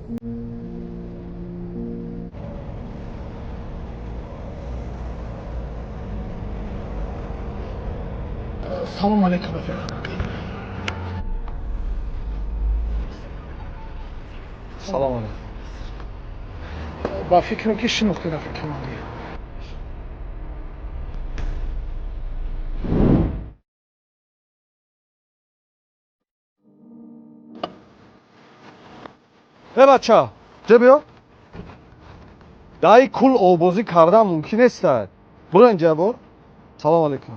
Салом алейкум, рафиқ. Салом алейкум. Ба фикрам, ки шинохти, рафиқ командир. Э, бача, ҷа биё. Дар кул обозӣ кардан мумкин неста. Буро инҷа бор. Салом алейкум.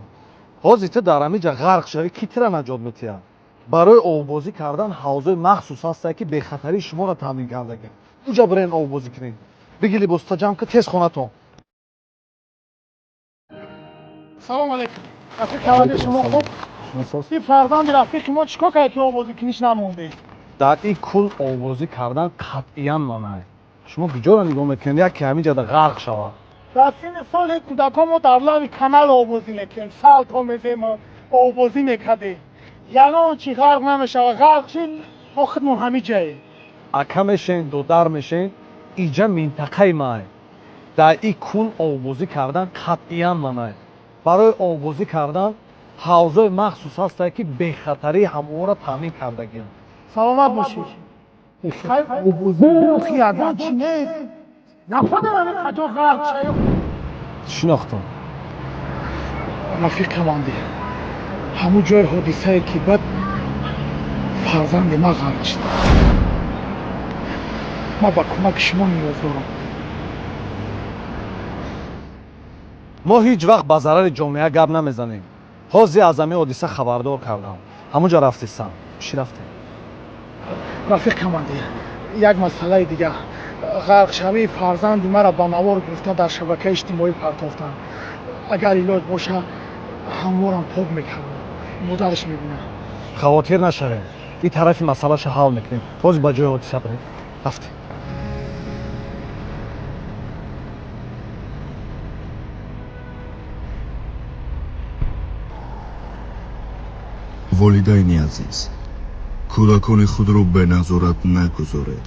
Ҳозир ту дар ҳамин ҷа ғарқ шавӣ, ки тира наҷот метиҳад? Барои оббозӣ кардан ҳавзои махсус ҳастае, ки бехатарии шуморо таъмин кардага. Уҷа бирен, оббозӣ кунед. Биги, либоста ҷамъ ки, тез хонатон. Салом алейкум, рафиқ командир, шумо хуб? Ин фарзанди рафиқи мо чӣ кор кард, ки обозӣ куниш намонде? Дар ин кул оббозӣ кардан қатъиян манъ. Шумо куҷоро нигоҳ мекунед? Яке ҳамин ҷада ғарқ шавад. Дар синни соли кӯдакон мо дар лаби канал обозӣ мекунем, салто мезем, обозӣ мекардем, ягон чи ғарқ намешавад. Ғарқ шид, мо худмон ҳамин ҷаем. Ака мешен, додар мешен, иҷа минтақаи май. Дар ин кул оббозӣ кардан қатъиян манъ. Барои оббозӣ кардан ҳавзои махсус ҳастае, ки бехатарии ҳамонро таъмин кардагианд. Саломат бошед. Ягон чи нест, нахудам ҳамин қаҷо ғарқ шавем. Шинохтам. Рафиқ командир, ҳамун ҷои ҳодисае, ки баъд фарзанди ман ғарқ шуд. Ман ба кӯмаки шумо ниёз дорам. Мо ҳеҷ вақт ба зарари ҷомеа гап намезанем. Ҳозир аз ҳамин ҳодиса хабардор кардам, ҳамун ҷо рафтесам. Чӣ рафтем? Рафиқ командир, як масъалаи дигар. Ғарқшавии фарзанди маро ба навор гирифта, дар шабакаи иҷтимоӣ партофтанд. Агар илоҷ боша, ҳамворам пок мекардам, модараш мебинам. Хавотир нашавем, ин тарафи масъалаша ҳал мекунем. Ҳозир ба ҷои ҳодиса бирем. Рафтем. Волидайни азиз, кӯдакони худро беназорат нагузоред.